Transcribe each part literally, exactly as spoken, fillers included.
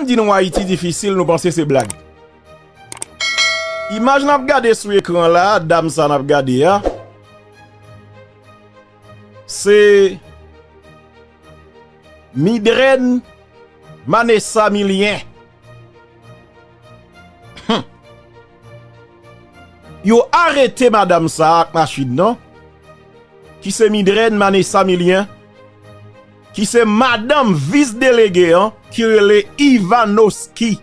M di nou Ayiti difisil, nou panse se blag. Imaj n ap gade sou ekran la, dam sa n ap gade a, se Midraine Manessa Milien. Hum. Yo arete madanm sa ak machin nan, ki se Midraine Manessa Milien, ki se madanm vis delege an, ki rele Ivanovski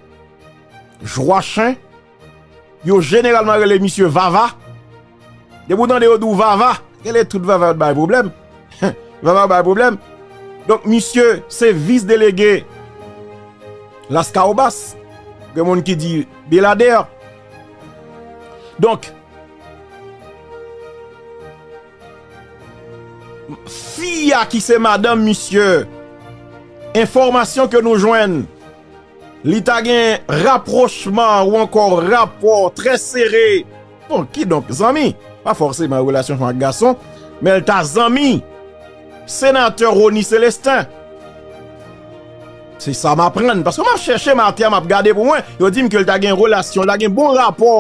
Joachin. Yo jeneralman rele misye Vava. Depi w tande yo di w Vava, rele tout Vava yo t bay pwoblèm. Vava bay pwoblèm. Donk, misye se vis delege Las Caobas. Gen moun ki di Beladè. Donk, fi a ki se madanm misye, enfòmasyon ke nou jwenn, li ta gen rapwochman ou ankò rapò trè sere. Bon, kidonk, zanmi, pa fòseman relasyon fanm ak gason, men l ta zanmi senatè Rony Célestin. Se sa m aprann, paske m ap chèche maten an, m ap gade pou mwen, yo di m ke l ta gen relasyon, l ta gen bon rapò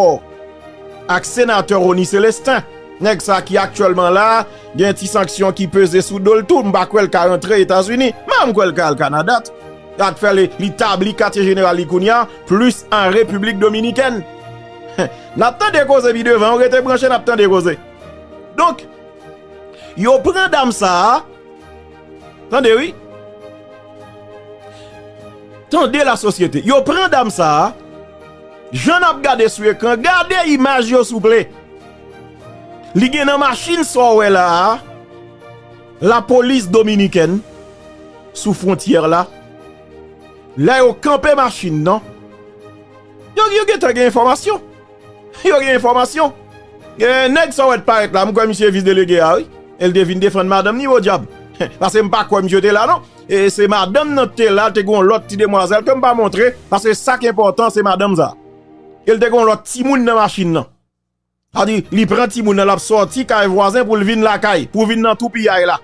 ak senatè Rony Célestin. Nèg sa ki aktyèlman la, gen ti sanksyon ki peze sou do l tou, m pa kwè l ka rantre Etazini, men m kwè l ka al Kanada tou. Sa k fè li, li tabli katye jeneral li kounye a, plis an Repiblik Dominikèn. N ap tande koze pi devan, rete branche, n ap tande koze. Donk, yo pran dam sa a, tande wi, tande lasosyete, yo pran dam sa a, jan n ap gade sou ekran, gade imaj yo souple. Li gen nan machin sa w wè la a, lapolis dominikèn sou fwontyè la, lè yo kanpe machin nan, yo, yo gentan gen enfòmasyon. Yo gen enfòmasyon. Gen nèg sa w wè t parèt la, m kwè misye vis delege a, wi. E l te vin defann madanm ni, podyab. Paske m pa kwè misye te la, non. E se madanm nan k te la, te gen yon lòt ti demwazèl ke m pa montre, paske sa k enpòtan, se madanm sa. E l te gen yon lòt timoun nan machin nan. Sa di, li pran timoun nan, l ap sòti kay vwazen pou l vin lakay, pou vin nan toupiyay la.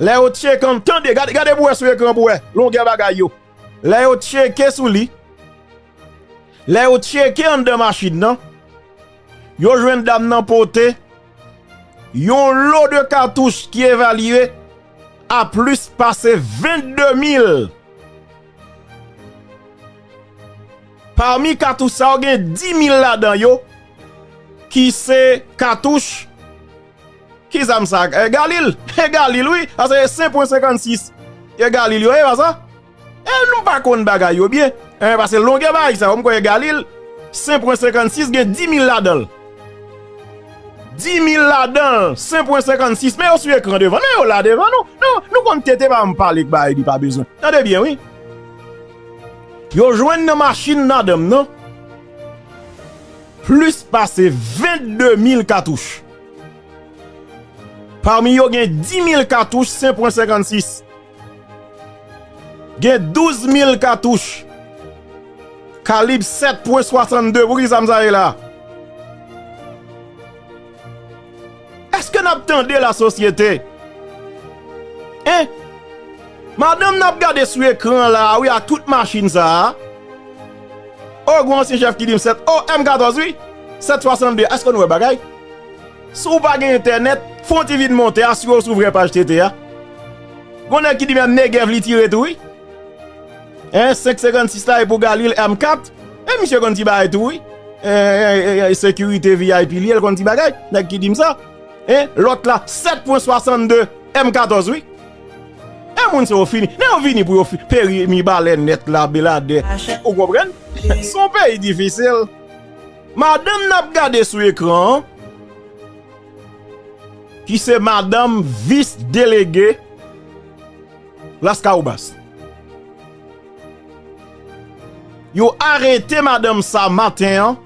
Lè yo tcheke, tande, gade, gade pou wè sou ekran pou wè longè bagay yo. Lè yo tcheke sou li, lè yo tcheke anndan machin nan, yo jwenn dam nan pote yon lo de katouch ki evalye a plis pase vennde mil. Pami katouch sa yo, gen di mil ladan yo ki se katouch, ki zam sa? E, Galil. E, Galil, wi. Sa se senk pwen senkannsis. E, Galil yo, e pa sa? E, nou pa konn bagay yo byen. E, paske longè bagay sa yo, m kwè e Galil, senk pwen senkannsis, gen di mil ladan l. Di mil ladan l, senk pwen senkannsis. Men yo sou ekran devan, men yo la devan nou. Nou, nou konn tete pa m pale k bagay li pa bezwen. Tande byen, wi. Yo jwenn nan machin madanm nan plis pase vennde mil katouch. Pami yo gen di mil katouch senk pwen senkannsis. Gen douz mil katouch kalib sèt pwen swasannde. Pou ki zam sa ye la? Èske n ap tande lasosyete? Hein? Madanm n ap gade sou ekran la a, wi, ak tout machin sa a. O, gen yon ansyen chèf ki di m sèt, o, M katòz, wi. Sèt swasannde. Èske nou wè bagay? Si w pa gen entènèt, fè yon ti vin monte, asire w sou vrè paj T T a. Gon nèg ki di menm Negev li tire tou, wi. Hein, senk senkannsis la e pou Galil M kat. E misye konn ti bagay tou, wi. E, e, e, e, sekirite V I P li ye, l konn ti bagay. Nèg ki di m sa. Hein, lòt la, sèt pwen swasannde M katòz, wi. E moun sa yo fini. Nan yo vini pou yo fi-, peri Mibalè nèt la, Beladè. Ou konprann? Se yon peyi difisil. Madanm n ap gade sou ekran an, ki se madanm vis delege Las Caobas. Yo arete madanm sa maten an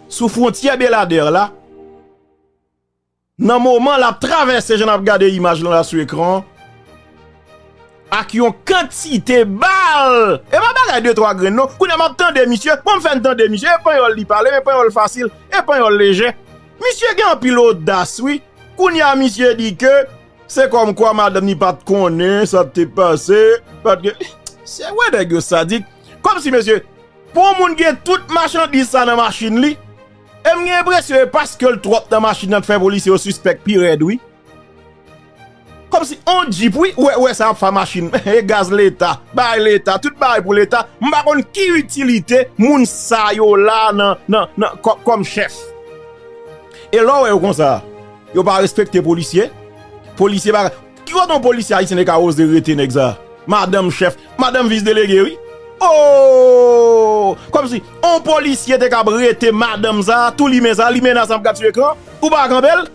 sou fwontyè Beladè la, nan moman l ap travèse, jan n ap gade imaj lan la sou ekran an, ak yon kantite bal. E pa bagay de twa grenn, non. Kounye a m ap tande misye, bon, m fè n tande misye, e panyòl li pale, men panyòl fasil, e panyòl lejè. Misye gen anpil odas, wi. Kounye a, misye di ke Se kòmkwa madanm ni pa t konnen sa k te pase. Paske, se wè nèg yo sadik. Kòmsi, mesye, pou yon moun gen tout machandiz sa nan machin li, e m gen enpresyon e paske l twòp nan machin nan k fè polisye yo sispèk pi rèd, wi. Kòmsi on djip, wi, ou wè, ou wè sa ap fè machin. E gaz leta, bagay leta, tout bagay pou leta. M pa konn ki itilite moun sa yo la nan, nan, nan, kò-, kòm chèf. E lè w wè yo konsa, yo pa respekte polisye. Polisye pa, ki kote yon polisye ayisyen te ka oze rete nèg sa? Madanm chèf, madanm vis delege, wi. Oh! Kòmsi on polisye te ka rete madanm sa, tou limen sa, limena sa m gad sou ekran, ou pa kanpe l?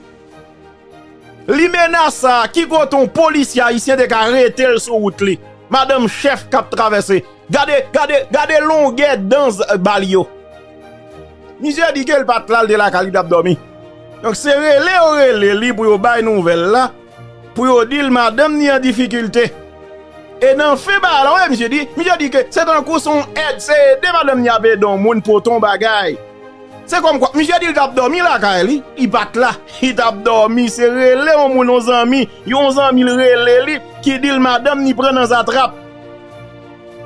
Limena sa, ki kote yon polisye ayisyen te ka rete l sou wout li? Madanm chèf k ap travèse. Gade, gade, gade longè dan z-, bal yo. Misye di ke l pa t la, l te lakay li, t ap dòmi. Donk, se rele yo rele li pou yo bay nouvèl la, pou yo di l madanm ni an difikilte. E nan fen bagay la, w wè misye di, misye di ke se tankou se yon èd, se ede madanm ni ap ede yon moun pote yon bagay. Se kòmkwa, misye di l t ap dòmi lakay li, li pa t la, li t ap dòmi, se rele yon moun, yon zanmi, yon zanmi l rele li, ki di l madanm ni pran nan zatrap.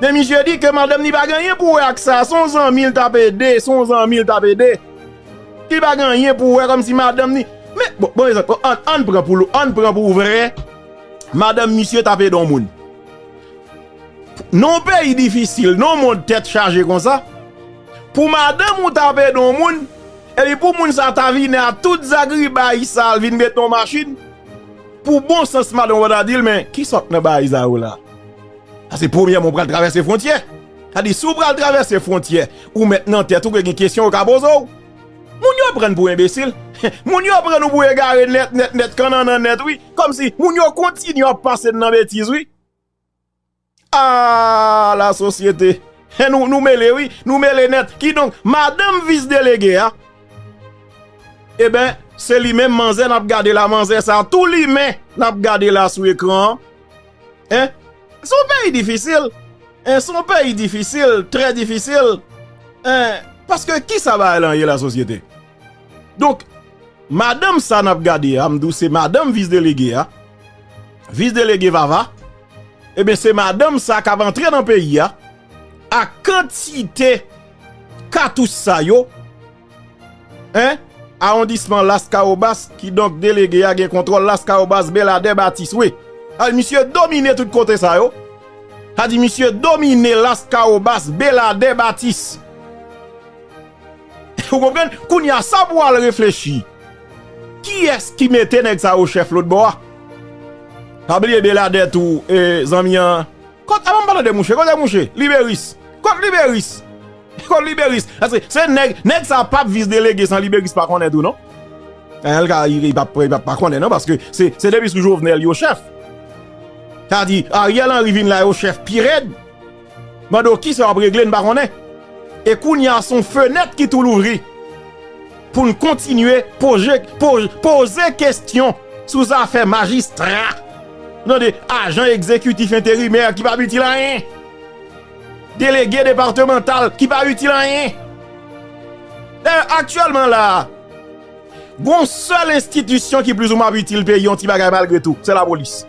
Men misye di ke madanm ni pa gen anyen pou wè ak sa, se yon zanmi l t ap ede, se yon zanmi l t ap ede. Li pa gen anyen pou wè kòmsi madanm ni. Men, bon, bon egzanp, ann, ann pran pou, ann pran pou vrè, madanm misye t ap ede yon moun. Nan yon peyi difisil, nan yon mond tèt chaje konsa, pou madanm ou t ap ede yon moun, epi pou moun sa ta vini a tout zagribay sa, l vin met nan machin, pou bon sans madanm ou pa ta di l, men, kisa k nan bagay sa yo la? Sa se premyèman ou pral travèse fwontyè. Sa di, si w pral travèse fwontyè, ou mèt nan tèt ou ke gen kesyon yo ka poze w. Moun yo pran n pou enbesil. Moun yo pran nou pou egare nèt, nèt, nèt, kannannan nèt, wi. Kòmsi moun yo kontinye ap pase n nan betiz, wi. Ah, lasosyete. Nou, nou mele, wi. Nou mele nèt. Kidonk, madanm vis delege a, eben, se li menm manzè n ap gade la, manzè sa, tou limen n ap gade la sou ekran an. Hein? Se yon peyi difisil. Hein, se yon peyi difisil, trè difisil. Hein, paske kisa bagay lan ye lasosyete? Donk, madanm sa n ap gade a, m di w se madanm vis delege a, vis delege Vava, eben, se madanm sa k ap antre nan peyi a, ak kantite katouch sa yo, hein, awondisman Laskawobas, kidonk delege a gen kontwòl Laskawobas, Beladè, Batis, wi. Sa di misye domine tout kote sa yo. Sa di misye domine Laskawobas, Beladè, Batis. Ou konprann? Kounye a, sa pou w al reflechi. Kiyès ki mete nèg sa yo chèf lòt bò a? Pa bliye Beladè tou, e, zanmi an. Kot, avan m pale de mouche, kote mouche? Liberis. Kot Liberis? Kot Liberis? Paske se nèg, nèg sa p ap vis delege san Liberis pa konnen tou, non. Ariel ka, li, li p ap, li p ap pa konnen, non, paske se, se depi sou Jovenel yo chèf. Sa di, Ariel Henry vin la yo chèf pi rèd. Mande w kisa w ap regle, n pa konnen. E kounye a, se yon fenèt ki tou louvri pou n kontinye poze, po-, poze kesyon sou zafè majistra. Tande, ajan egzekitif enterimè ki p ap itil anyen. Delege depatmantal ki p ap itil anyen. Dayè, aktyèlman la a, gon sèl enstitisyon ki plizoumwen ap itil peyi yon ti bagay malgre tou, se lapolis.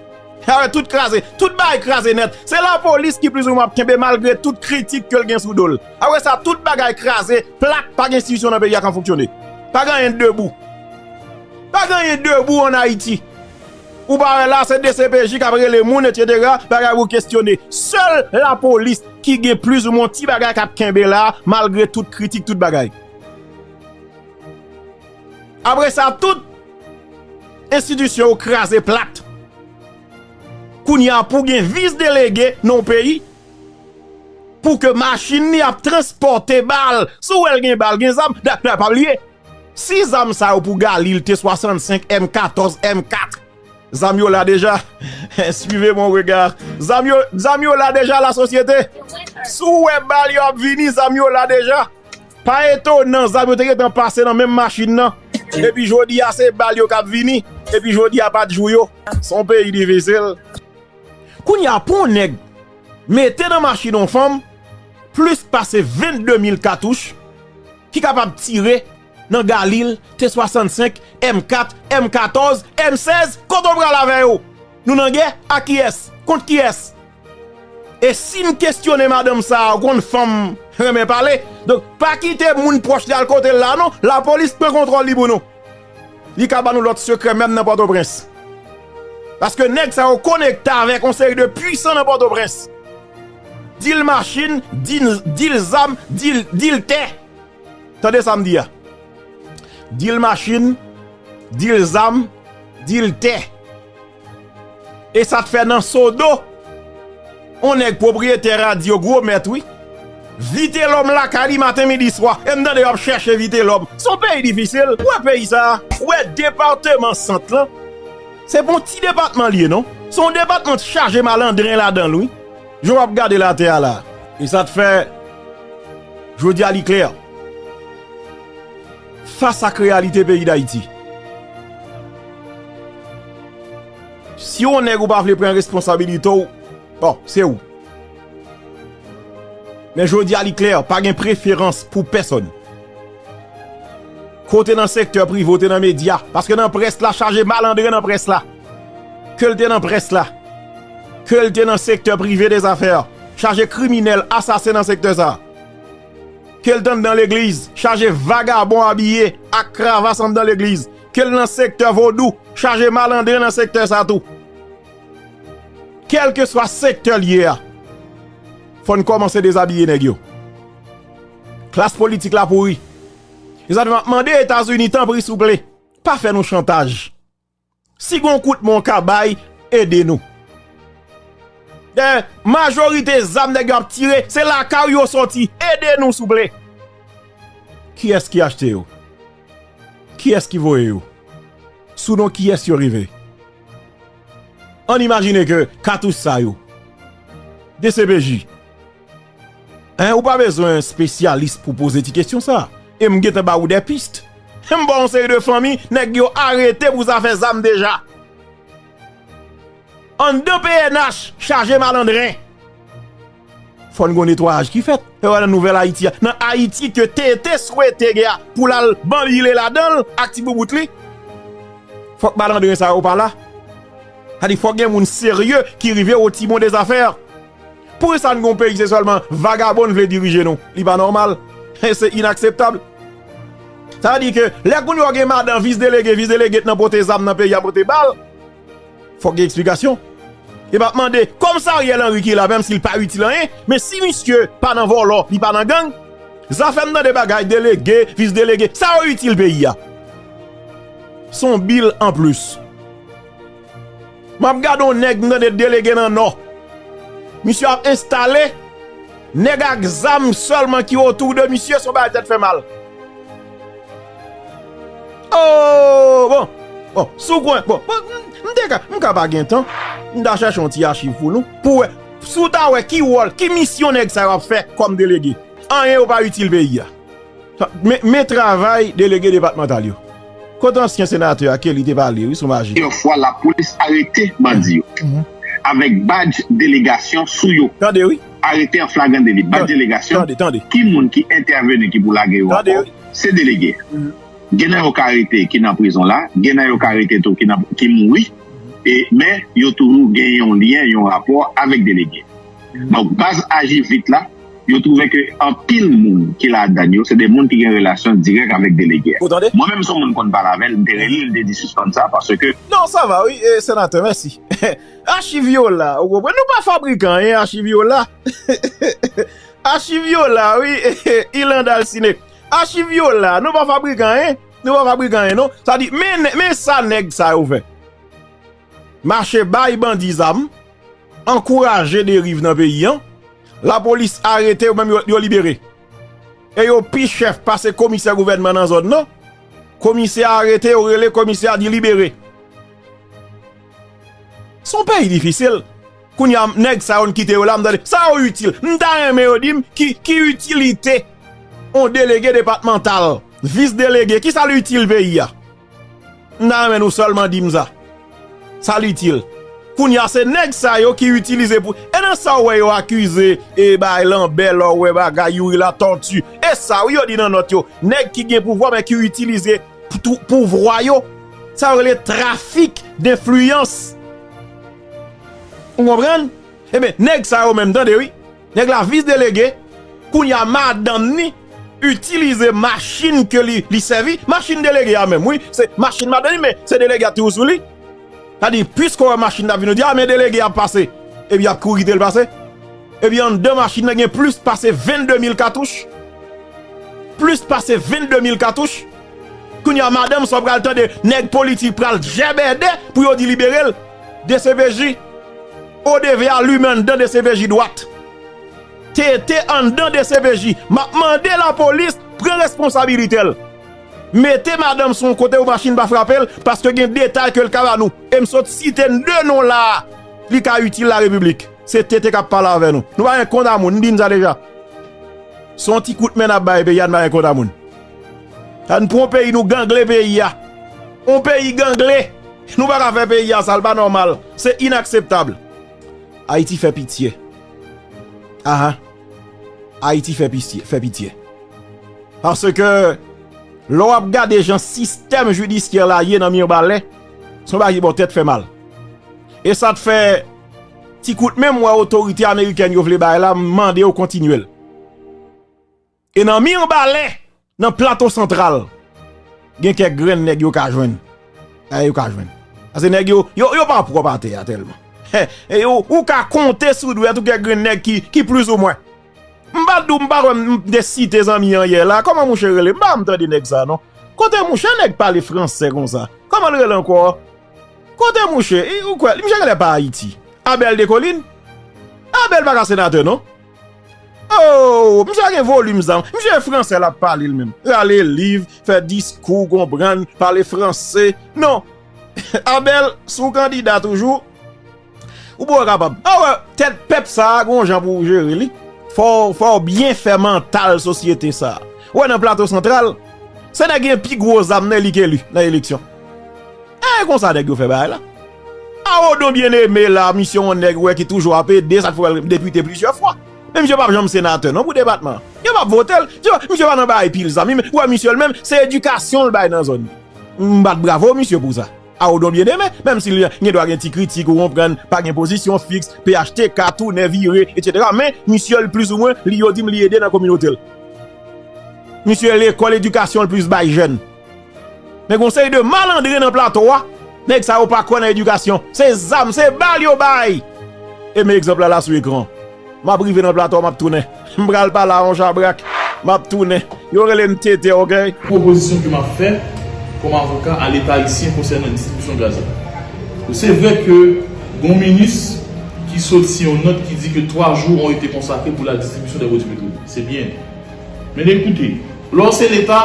Sa vle tout kraze, tout bagay kraze nèt. Se lapolis ki plizoumwen ap kenbe malgre tout kritik ke l gen sou do l. Apre sa, tout bagay kraze, plat, pa gen enstitisyon nan peyi a k ap fonksyone. Pa gen anyen debou. Pa gen anyen debou ann Ayiti. Ou pa wè la, se D C P J k ap rele moun, etsetera, bagay pou kesyone. Sèl lapolis ki gen plizoumwen ti bagay k ap kenbe la, malgre tout kritik, tout bagay. Apre sa, tout enstitisyon yo kraze plat. Kounye a, pou gen vis delege nan yon peyi, pou ke machin li ap transpòte bal, si w wè l gen bal, gen zam, da, da, pa bliye, si zam sa yo pou Galil, T swasannsenk, M katòz, M kat, zam yo la deja. Suivez mon regard. Zam yo, zam yo la deja, lasosyete. Si w wè bal yo ap vini, zam yo la deja. Pa etonan, zam yo te gentan pase nan menm machin nan. Epi jodi a, se bal yo k ap vini. Epi jodi a, pa t jou yo. Se yon peyi difisil. Kounye a, pou yon nèg mete nan machin yon fanm plis pase vennde mil katouch ki kapab tire nan Galil, T swasannsenk, M kat, M katòz, M sèz, kote w pral avè yo? Nou nan gè? Ak kiyès? Kont kiyès? E si n kesyone madanm sa a, ou konn fanm renmen pale. Donk, pa kite moun pwòch li al kote l la, non. Lapolis pran kontwòl li pou nou. Li ka ban nou lòt sekrè, menm nan Pòtoprens. Paske nèg sa yo konekte avèk yon seri de pwisan nan Pòtoprens. Dil machin, dil, dil zam, dil, dil tè. Tande sa m di a. Dil machin, dil zam, dil tè. E sa t fè nan Sodo, yon nèg pwopriyetè radyo, gwo mèt, wi. Vitelòm lakay li maten, midi, swa. E m tande y ap chèche Vitelòm. Se yon peyi difisil. Ou wè peyi sa a? Ou wè depatman Sant lan? Se pa yon ti depatman li ye, non. Se yon depatman k chaje malandren ladan l, wi. Jan w ap gade latè a la. E sa t fè, jodi a, li klè. Fas ak reyalite peyi Dayiti, si yon nèg ou pa vle pran responsabilite w, bon, se ou. Men jodi a, li klè, pa gen preferans pou pèsòn. Ke w te nan sektè prive, w te nan medya, paske nan près la, chaje malandren nan près la. Ke l te nan près la, ke l te nan sektè prive dèzafè, chaje kriminèl, asasen nan sektè sa. Ke l t anndan legliz, chaje vagabon abiye ak kravas anndan legliz. Ke l nan sektè vodou, chaje malandren nan sektè sa tou. Kèlkeswa sektè l ye a, fò n kòmanse dezabiye nèg yo. Klas politik la pouri. E sa fè m ap mande Etazini, tanpri, souple, pa fè nou chantaj. Si gon kout men w ka bay, ede nou. Dayè, majorite zam nèg yo ap tire, se lakay ou yo soti. Ede nou, souple. Kiyès ki achte yo? Kiyès ki voye yo? Sou non kiyès yo rive? Ann imajine ke katouch sa yo, D C P J, en, ou pa bezwen espesyalis pou poze ti kesyon sa. E m gentan ba ou de pist. M ba w yon seri de fanmi, nèg yo arete pou zafè zam deja. Anndan P N H, chaje malandren. Fò n gon netwayaj ki fèt. E wè nan nouvèl Ayiti a, nan Ayiti ke T T swete gen a, pou l al banbile ladan l ak ti boubout li. Fòk malandren sa yo pa la. Sa di fòk gen moun serye ki rive o timon dèzafè. Poukisa n gon peyi se sèlman vagabon n vle dirije nou? Li pa nòmal. Se inakseptab. Sa di ke lè kounye a w gen madan vis delege, vis delege t nan pote zam nan peyi a, pote bal. Fòk gen eksplikasyon. E m ap mande, kòm se Ariel Henry ki la, menm si l pa itil anyen, men si misye pa nan vòlò, li pa nan gang, zafè m tande bagay delege, vis delege, sa yo itil peyi a? Se yon bil anplis. M ap gade yon nèg m tande delege nan Nò. Misye ap enstale nèg ak zam sèlman ki otou de misye, se yon bagay tèt fè mal. Oh, bon. Bon, sou kwen, bon, bon, m, m te ka, m ka pa gen tan. M ta chèche yon ti achiv pou nou. Pou wè, si w ta wè ki wòl, ki misyon nèg sa yo ap fè kòm delege. Anyen yo pa itil peyi a. Men, men travay delege depatmantal yo. Kote ansyen senatè a, Kelly te pale, wi, sou maji. Plizyè fwa, lapolis arete bandi yo. Mhm. Avèk badj delegasyon sou yo. Tande, wi. Arete an flagran deli. Badj delegasyon. Tande, tande. Ki moun ki entèveni ki pou lage yo ankò? Tande, wi. Se delege. Mhm. Gen nan yo ka rete ki nan prizon la, gen nan yo ka rete tou ki nan, ki mouri. E, men, yo toujou gen yon lyen, yon rapò avèk delege. Mhm. Donk, baz Aji Vit la, yo twouve ke anpil moun ki ladann yo, se de moun ki gen relasyon dirèk avèk delege a. Ou tande? Mwen menm, se yon moun konn pale avè l, m te rele l, m te di sispann sa, paske... Non, sa va, wi, e, senatè, mèsi. Achiv yo la, ou konprann? Nou pa fabrike anyen, achiv yo la. Achiv yo la, wi, Ilandal Sine. Achiv yo la, nou pa fabrike anyen, nou pa fabrike anyen, non. Sa di, men, men sa nèg sa yo fè. Mache bay bandi zam, ankouraje deriv nan peyi an, lapolis arete yo, menm yo, yo libere. E yo pi chèf pase komisè gouvènman nan zòn nan. Komisè a arete yo, rele komisè a, di libere. Se yon peyi difisil. Kounye a, nèg sa yo n kite yo la, m tande, sa yo itil? M ta renmen yo di m ki, ki itilite yon delege depatmantal, vis delege, ki sa l itil peyi a? M ta renmen nou sèlman di m sa. Sa l itil? Kounye a, se nèg sa yo ki itilize pou, e nan sa w wè yo akize, e bay Lanbè, lè w wè bagay Youri Latortue. E sa, wi, yo di nan nòt yo. Nèg ki gen pouvwa, men ki itilize pou tou, pouvwa yo. Sa yo rele trafik denfliyans. Ou konprann? Ebyen, nèg sa yo menm, tande wi. Nèg la vis delege, kounye a madanm ni itilize machin ke li, li sèvi, machin delege a menm, wi. Se machin madanm ni, men se delege a toujou sou li. Sa di, piske w wè machin nan ap vin, ou di, a, men delege a ap pase. Epi y ap kouri kite l pase. Epi anndan machin nan gen plis pase vennde mil katouch. Plis pase vennde mil katouch. Kounye a, madanm sa w pral tande nèg politik pral jèbèdè pou yo di libere l. D C P J, O D V a limen anndan D C P J dwat. T T anndan D C P J. M ap mande lapolis pran responsabilite l. Mete madanm sou yon kote pou machin pa frape l, paske gen detay ke l ka ba nou. E m sot site de non la a, li ka itil larepiblik. Se T T k ap pale avè nou. Nou pa gen kont a moun, m di n sa deja. Se yon ti kout men n ap bay peyi a, n pa gen kont a moun. Ann pran yon peyi, nou gangle peyi a. Yon peyi gangle. Nou pa ka fè peyi a sa, l pa nòmal. Se inakseptab. Ayiti fè pitye. Aha. Ayiti fè pitye, fè pitye. Paske lè w ap gade jan sistèm jidisyè la ye nan Mibalè, se yon bagay ki ba w tèt fè mal. E sa t fè ti kout men m wè otorite amerikèn yo vle bay la, m mande yo kontinye l. E nan Mibalè, nan Plato Santral, gen kèk grenn nèg yo ka jwenn. Ay, yo ka jwenn. Paske nèg yo, yo, yo pa pwòp atè a tèlman. E ou, ou ka konte sou dwèt ou kèk grenn nèg ki, ki plizoumwen. M pa t di w, m pa kwè m te site zanmi an yè la. Kòman mouche rele? M pa janm tande nèg sa non. Kote mouche nèg pale fransè konsa? Kòman l rele ankò? Kote mouche? E, ou kwè, mouche genlè pa Ayiti. Abel Descollines? Abel pa ka senatè non. Oh, mouche gen volim zam. Mouche fransè l ap pale l menm. Rale liv, fè diskou, konprann, pale fransè. Non. Abel, si w kandida toujou, ou pa kapab. A wè, tèt pèp sa a, gon jan pou w jere li. Fò, fò w byen fè mantal sosyete sa a. Ou wè nan Plato Santral, se nèg gen pi gwo zam nan li k eli nan eleksyon. E konsa nèg yo fè bagay la. A Odon Bien-Aimé la, misye yon nèg wè ki toujou ap ede, sa k fè w wè l depite plizyè fwa. Men misye p ap janm senatè non pou depatman an. Yo p ap vote l. Misye pa nan bagay pil zam. Ou wè misye l menm, se edikasyon l bay nan zòn li. M bat bravo misye pou sa. A Odon Bien-Aimé, menm si l gen dwa gen ti kritik, ou konprann, pa gen pozisyon fiks, P H T K, tounen, vire, etsetera. Men, misye l plizoumwen, li yo di m li ede nan kominote l. Misye lekòl, edikasyon l plis bay jèn. Men gon seri de malandren nan plato a, nèg sa yo pa kwè nan edikasyon. Se zam, se bal yo bay. E men egzanp la la sou ekran. M ap rive nan plato a, m ap tounen. M pral pale a yon chabrak. M ap tounen. Yo rele m T T, oke? Pwopozisyon ke m ap fè kòm avoka a Leta ayisyen konsènan distribisyon gaz la. Se vre ke gon minis ki soti yon nòt ki di ke twa jou ont été consacrés pour la distribution des produits pétroliers. Se byen. Men ekoute, lè w se Leta,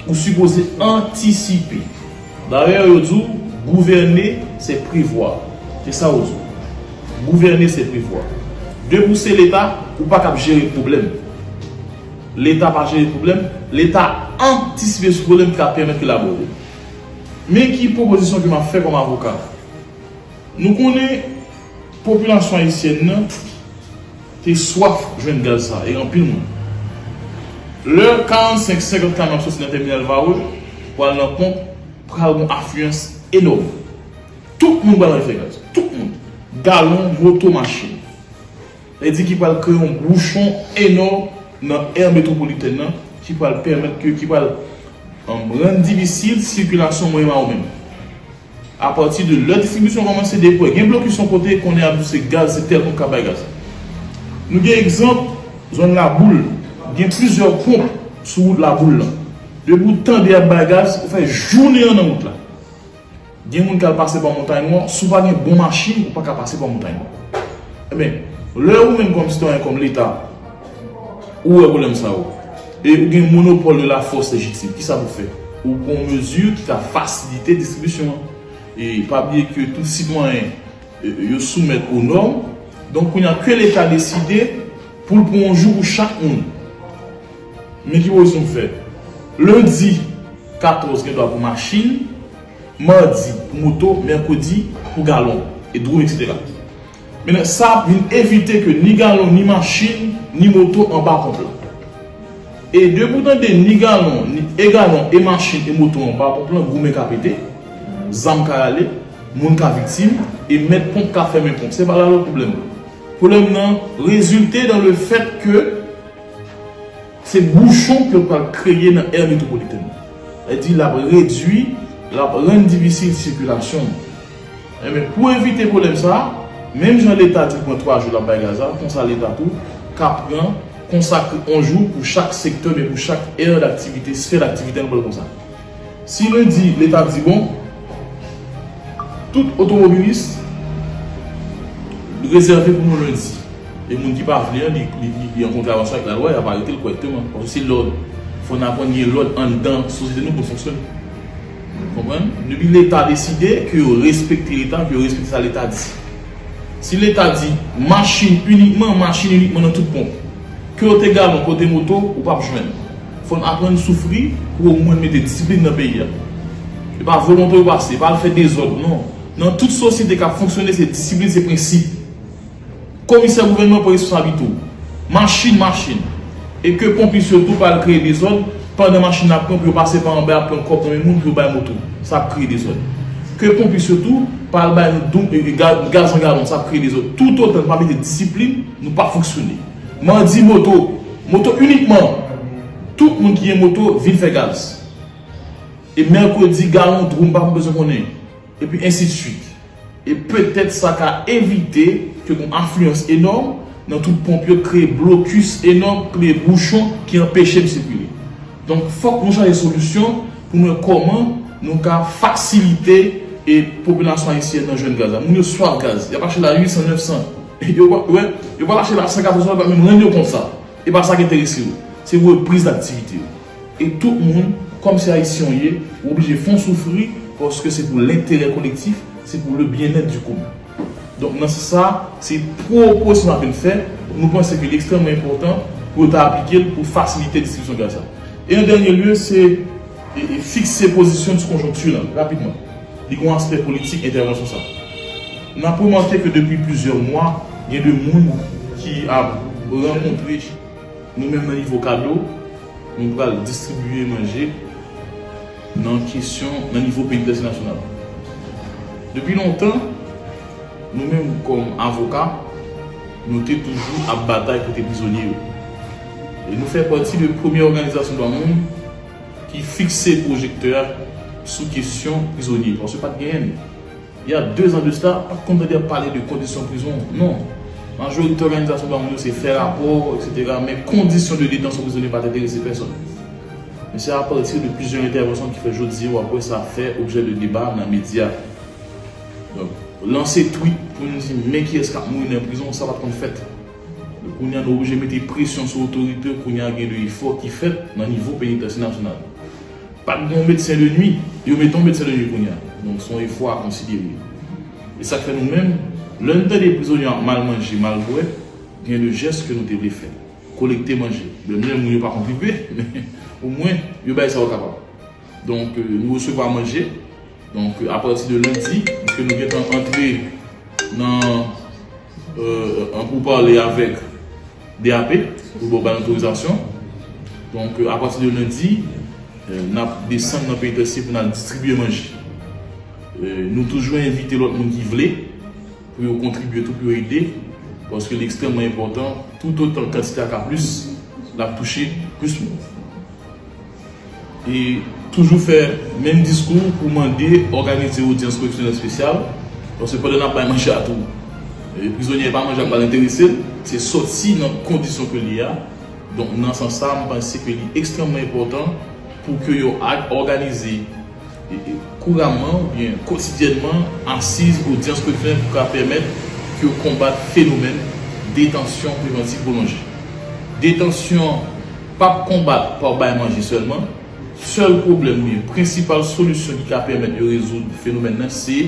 ou sipoze antisipe. Dayè, yo di w, gouverner, c'est prévoir. Se sa yo di w. Gouverner, c'est prévoir. Depi w se Leta, ou pa kab jere pwoblèm. Leta pa jere pwoblèm. Leta antisipe sou pwoblèm ki ka pèmèt ke l abòde. Men ki pwopozisyon ke m ap fè kòm avoka. Nou konnen popilasyon ayisyèn nan te swaf jwenn gaz sa, e anpil moun. Lè karannsenk, senkant kamyon ap soti nan tèminal Varreux pou al nan ponp, pral gon afliyans enòm. Tout moun pral al fè gaz. Tout moun. Galon, moto, machin. Sa vle di ki pral kreye yon bouchon enòm nan è metwopolitèn nan, ki pral pèmèt ke, ki pral, um, rann difisil sikilasyon mwen e w menm. Apati de lè distribisyon kòmanse, depi w gen blokis yon kote, konnen y ap di w se gaz, se tèl moun k ap bay gaz. Nou gen egzanp, zòn Laboul, gen plizyè ponp sou wout Laboul lan. Depi w tande y ap bay gaz, ou fè jounen an nan wout la. Gen moun k al pase pa Montay Nwa, si w pa gen bon machin, ou pa ka pase pa Montay Nwa. Ebyen, lè ou menm kòm sitwayen, kòm Leta, ou wè pwoblèm sa yo, e ou gen monopòl de la force légitime, kisa pou fè? Ou pran yon mezi ki ka fasilite distribisyon an. E pa bliye ke tout sitwayen, e, yo soumèt o nòm. Donk, kounye a, ke Leta deside pou l pran yon jou pou chak moun. Men ki pwopozisyon m fè. Lendi, katòz gen dwa pou machin, madi pou moto, mèkredi pou galon, e dwoum, etsetera. Mennen sa ap vin evite ke ni galon, ni machin, ni moto anba ponp lan. E depi w tande ni galon, ni, e galon, e machin, e moto anba ponp lan, goumen ka pete, zam ka rale, moun ka viktim, E mèt ponp ka fèmen ponp. Se pa la lòt pwoblèm nan. Pwoblèm nan rezilte dan le fèt ke se bouchon ke yo pral kreye nan aire métropolitaine. Sa vle di l ap redui, l ap rann difisil sikilasyon. Enben, pou evite pwoblèm sa a, menm jan Leta di l pran twa jou l ap bay gaz la, konsa Leta tou ka pran, konsakre yon jou pou chak sektè, men pou chak aire d'activité, sphère d'activité, ann pran l konsa. Si lendi, Leta di, bon, tout otomobilis rezève pou nou lendi. E moun ki pa vle an, li, li, li, li an kontravensyon avèk lalwa, y ap arete l kòrèkteman. Paske se lòd. Fò n aprann gen lòd anndan sosyete nou pou n fonksyone. Konprann? Depi Leta deside ke yo respekte Leta, ke yo respekte sa Leta di. Si Leta di machin inikman, machin inikman nan tout ponp. Ke w te galon, ke w te moto, ou p ap jwenn. Fò n aprann soufri pou omwen mete disiplin nan peyi a. E pa volonte yo pase, e pa al fè dezòd, non. Nan tout sosyete k ap fonksyone, se disiplin, se prensip. Komisè gouvènman pran responsablite w. Machin, machin. E ke ponpis yo tou pa al kreye dezòd pandan machin nan ap pran pou yo pase pa anba ap pran kòb nan men moun pou yo bay moto. Sa ap kreye dezòd. Ke ponpis yo tou pa al bay nou doum, e, e, ga-, gaz an galon, sa ap kreye dezòd. Toutotan nou pa mete disiplin, nou p ap fonksyone. Mandi moto, moto inikman. Tout moun ki gen moto, vin fè gaz. E mèkredi, galon dwòl, m pa bezwen konnen. Epi ensi de swit. E petèt sa ka evite ke gon afliyans enòm nan tout ponp yo, kreye blokis enòm, kreye bouchon ki anpeche m sikile. Donk, fòk nou chache solisyon pou nou wè kòman nou ka fasilite e popilasyon ayisyèn nan jwenn gaz la. Moun yo swaf gaz, y ap achte l a uit san, nèf san. Yo pa, wè, yo pral achte l a san katòz dola, yo pa menm rann yo kont sa. E pa sa k enterese yo. Se repriz aktivite yo. E tout moun, kòm se ayisyen w ye, ou oblije fè w soufri, paske se pou lenterè kolektif, se pou le bien-être du commun. Donk, nan sans sa, se pwopozisyon n ap vin fè, nou panse ke li ekstrèmman enpòtan pou yo ta aplike l pou fasilite distribisyon gaz la. E an dènye lye, se, e, e, fikse pozisyon sou konjonkti lan, rapidman. Li gon aspè politik entèvansyon sa. N ap remake ke depi plizyè mwa, gen de moun ki ap rankontre nou menm nan nivo kado, nou pral distribiye manje nan kesyon, nan nivo penitansye nasyonal. Depi lontan, nou menm kòm avoka, nou te toujou ap batay kote prizonye yo. E nou fè pati de premye òganizasyon dwa moun ki fikse pwojektè a sou kesyon prizonye, paske pa t genyen. Il y a deux ans de cela, pa t konn tande ap pale de kondisyon prizon, non. Majorite òganizasyon dwa moun yo se fè rapò, etsetera, men kondisyon de detansyon prizonye pa t enterese pèsòn. Men se apati de plizyè entèvansyon ki fè jodi a w ap wè sa fè objè de deba nan medya. Donk, lanse tweet pou n di men kiyès k ap mouri nan prizon, sa pa t konn fèt. Kounye a nou oblije mete presyon sou otorite, kounye a gen de efò ki fèt nan nivo penitansye nasyonal. Pa t gen yon medsen de nwi, yo mete yon medsen de nwi kounye a. Donk, se yon efò a konsidere. E sa k fè nou menm, lè n tande prizonye yo ap mal manje, mal bwè, gen de jès ke nou te vle fè. Kolekte manje. Menm lè moun yo pa kontribye, men omwen, yo bay sa yo kapab. Donk, euh, nou resevwa manje. Donk, euh, apati de lendi, ke nou gentan antre nan, euh, an poupale avèk D A P pou yo bay otorizasyon. Donk, euh, apati de lendi, euh, n ap desann nan penitansye pou n al distribye manje. Euh, nou toujou envite lòt moun ki vle pou yo kontribye tou, pou yo ede, paske li ekstrèmman enpòtan, toutotan kantite a ka plis, l ap touche plis moun. E toujou fè menm diskou pou mande òganize odyans koreksyonèl espesyal, paske pandan n ap bay manje a tou, e prizonye pa manje a pral enterese l, se sòti nan kondisyon ke l ye a. Donk, nan sans sa, m panse ke li ekstrèmman enpòtan pou ke yo a-, òganize e, e, kouraman oubyen kotidyènman asiz odyans koreksyonèl pou ka pèmèt ke yo konbat fenomèn detansyon prevantif pwolonje. Detansyon p ap konbat pa w bay manje sèlman. Sèl pwoblèm oubyen prensipal solisyon ki ka pèmèt yo rezoud fenomèn nan, se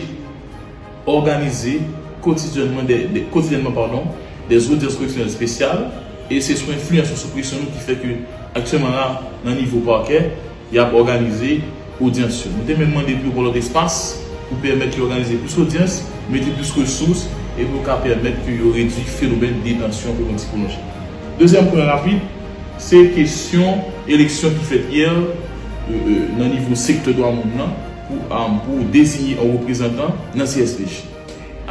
òganize kotidyènman de, de, kotidyènman, padon, de odyans koreksyonèl espesyal, e se sou enfliyans, sou presyon nou ki fè ke aktyèlman la, nan nivo pakè, y ap òganize odyans yo. Nou te menm mande pou yo pran lòt espas pou pèmèt yo òganize plis odyans, mete plis resous, e pou yo ka pèmèt ke yo redui fenomèn detansyon prevantif pwolonje. Dezyèm pwen rapid, se kesyon eleksyon ki fèt yè, euh, euh, nan nivo sektè dwa moun nan, pou, um, pou deziye yon reprezantan nan C S P J.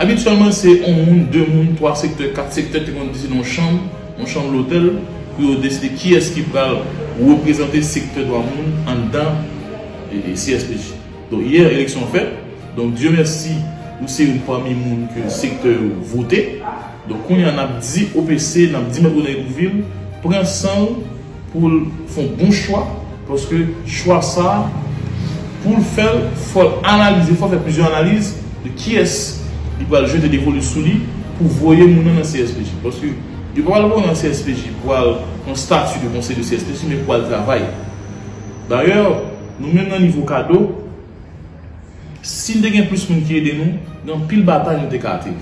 Abityèlman, se yon moun, de moun, twa sektè, kat sektè te konn deside yon chanm, yon chanm lotèl, pou yo deside kiyès ki pral reprezante sektè dwa moun anndan e, e, C S P J. Donk, yè, eleksyon an fèt. Donk, Dye mèsi, ou se youn pami moun ke sektè yo vote. Donk, kounye a, n ap di O P C, n ap di Mèt Rene Bouvil, pran san w pou l fè yon bon chwa, paske chwa sa a, pou l fè l, fò l analize, fò l fè plizyè analiz de kiyès li pral jete devoli sou li pou voye moun nan nan C S P J. Paske li pa pral voye nan C S P J pou al pran stati de konseye de C S P J, men pou al travay. Dayè, nou menm nan nivo kado, si n te gen plis moun ki ede nou, gen anpil batay nou te ka ateri.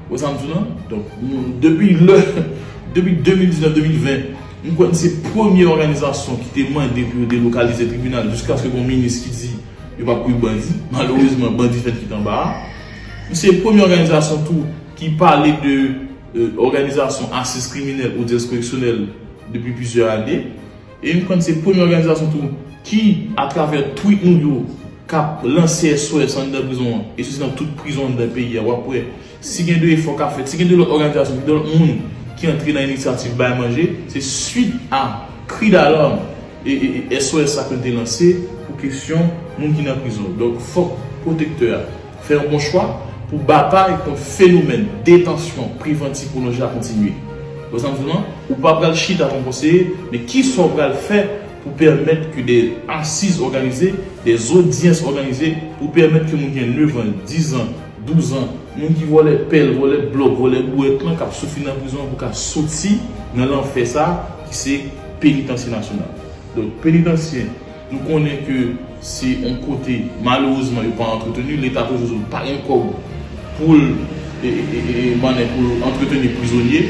Ou wè sa m di w lan? Donk, nou, depi lè, depi de mil diznèf, de mil ven, m kwè n se premye òganizasyon ki te mande pou yo delokalize tribinal jiskaske gen yon minis ki di yo p ap kouri bandi. Malerezman, bandi fèk kite anba a. M se premye òganizasyon tou ki pale de, euh, òganizasyon asiz kriminèl, odyans koreksyonèl depi plizyè ane. E m kwè n se premye òganizasyon tou ki, atravè tweet nou yo, k ap lanse S O S anndan prizon an, e soti nan tout prizon anndan peyi a, w ap wè, si gen de efò k ap fèt, si gen de lòt òganizasyon, de lòt moun ki antre nan inisyativ bay manje, se swit a kri dalam e, e, e S O S sa ke n te lanse pou kesyon moun ki nan prizon. Donk, fòk pwotektè a fè yon bon chwa pou batay kont fenomèn detansyon prevantif pwolonje a kontinye. Ou sa m di w lan, ou pa pral chita kòm konseye, men kisa w pral fè pou pèmèt ke de asiz òganize, de zodyans òganize, pou pèmèt ke moun ki gen nèf an, diz an, douz an, moun ki vòlè pèl, vòlè blòk, vòlè bouwèt lan, k ap soufri nan prizon an pou ka soti nan lanfè sa a, ki se penitansye nasyonal. Donk, penitansye, nou konnen ke se yon kote, malerezman, yo pa antreteni, Leta toujou di w pa gen kòb pou l, e, e, e, e, mannen pou l antreteni prizonye,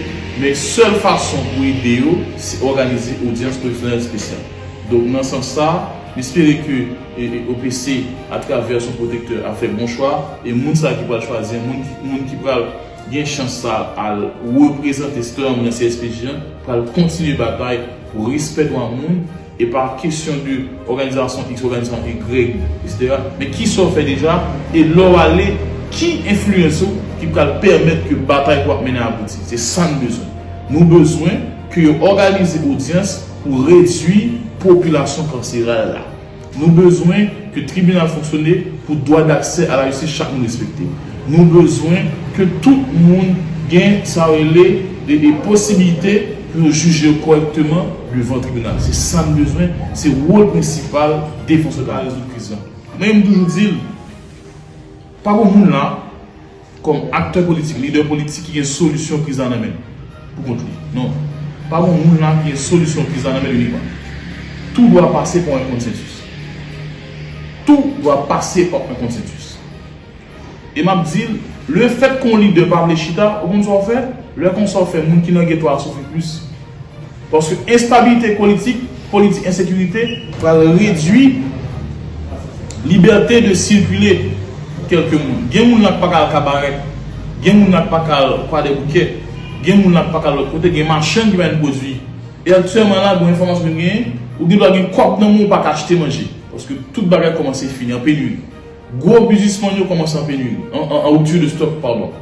men sèl fason pou ede yo, se òganize odyans koreksyonèl espesyal. Donk, nan sans sa, m espere ke, e, e, O P C, atravè son pwotektè, ap fè bon chwa, e moun sa ki pral chwazi, moun ki, moun ki pral gen chans sa al reprezante sitwayen nan C S P J an, pral kontinye batay pou respè dwa moun, e pa kesyon de òganizasyon X, òganizasyon Y, etsetera. Men kisa w fè deja, e lè w ale, ki enfliyans ou ki pral pèmèt ke batay ke w ap mennen abouti? Se sa n bezwen. Nou bezwen ke yo òganize odyans pou redui popilasyon kanseral la. Nou bezwen ke tribinal fonksyone pou dwa daksè a lajistis chak moun respekte. Nou bezwen ke tout moun gen sa yo rele de, de posibilite pou yo jije yo kòrèkteman devan tribinal. Se sa n bezwen, se wòl prensipal defansè dwa moun. Rezoud kriz lan. Mwen, m toujou di l, pa gen moun la, kòm aktè politik, lidè politik ki gen solisyon kriz la nan men l, pou kont li. Non. Pa gen moun la ki gen solisyon kriz la nan men l inikman. Tout doit passer par un consensus. Tout doit passer par un consensus. E m ap di l, lefèt ke yon lidè pa vle chita, ou konn sa w fè? Lè konsa w fè moun ki nan geto a soufri plis. Paske enstabilite politik, politik ensekirite, pral redui libète de sikile kèlke moun. Gen moun la k pa ka al Kabarèk, gen moun la k pa ka al Kwadèboukè, gen moun la k pa ka al lòt kote, gen machann ki pa vin pwodui. E aktyèlman la, gon enfòmasyon m genyen, ou gen dwa gen kòb nan men w, ou pa ka achte manje. Paske tout bagay kòmanse fini, an peniri. Gwo biznismann yo kòmanse an peniri, an, an, an rupture de stock, padon.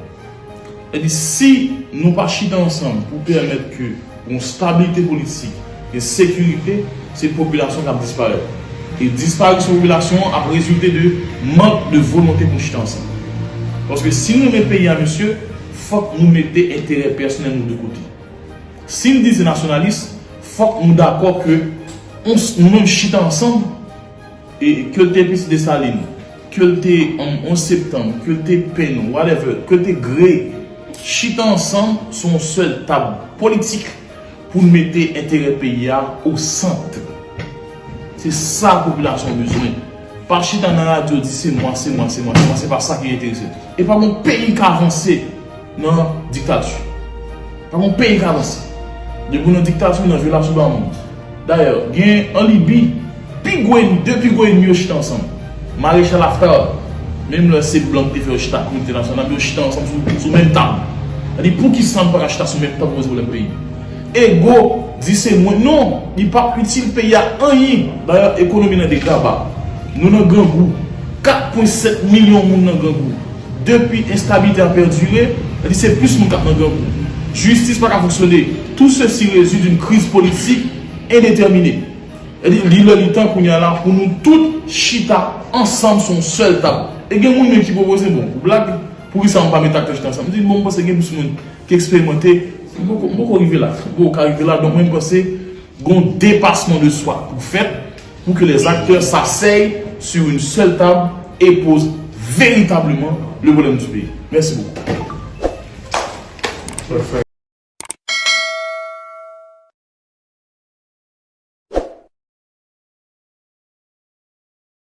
Sètadi, si nou pa chita ansanm pou pèmèt ke yon stabilite politik, gen sekirite, se popilasyon k ap disparèt. E disparisyon popilasyon an ap rezilte de mank de volonte pou nou chita ansanm. Paske si nou renmen peyi a, mesye, fòk nou mete enterè pèsonèl nou de kote. Si n di se nasyonalis, fòk nou dakò ke on, nou menm chita ansanm, e ke l te Piti Desalin, ke l te, um, onz septanm, ke l te Penn, whatever, ke l te Gre, chita ansanm sou yon sèl tab politik pou n mete enterè peyi a o sant. Se sa popilasyon an bezwen. Pa chita nan radyo di se mwa, se mwa, se mwa, se mwa, se pa sa ki enterese l. E pa gon peyi ka avanse nan diktati. Pa gon peyi ka avanse. Depi w nan diktati, w nan vyolasyon dwa moun. Dayè, gen an Libi, pi gwo ènmi, de pi gwo ènmi yo chita ansanm. Marechal Haftar, menm lè se blan ki te fè yo chita kominote entènasyonal, men yo chita ansanm sou, sou menm tab. Sa di, poukisa nou pa ka chita sou menm tab pou rezoud pwoblèm peyi? Ego, di se mwen, non, li p ap itil peyi a anyen. Dayè, ekonomi nan degraba. Nou nan grangou. Kat pwen sèt milyon moun nan grangou. Depi enstabilite a pèdire, li se plis moun k ap nan grangou. Jistis pa ka fonksyone. Tout ceci résulte d'une crise politique indéterminée. Li lè li tan kounye a la pou nou tout chita ansanm sou yon sèl tab. E gen moun menm ki pwopoze, bon, pou blag, poukisa nou pa met aktè chita ansanm? M di, bon, m panse gen plis moun ki eksperimante. M poko, m poko rive la. M poko ka rive la. Donk, mwen, m panse gon depasman de swa pou fèt, pou ke les acteurs s'asseyent sur une seule table et posent véritablement le problème du pays. Mèsi bokou.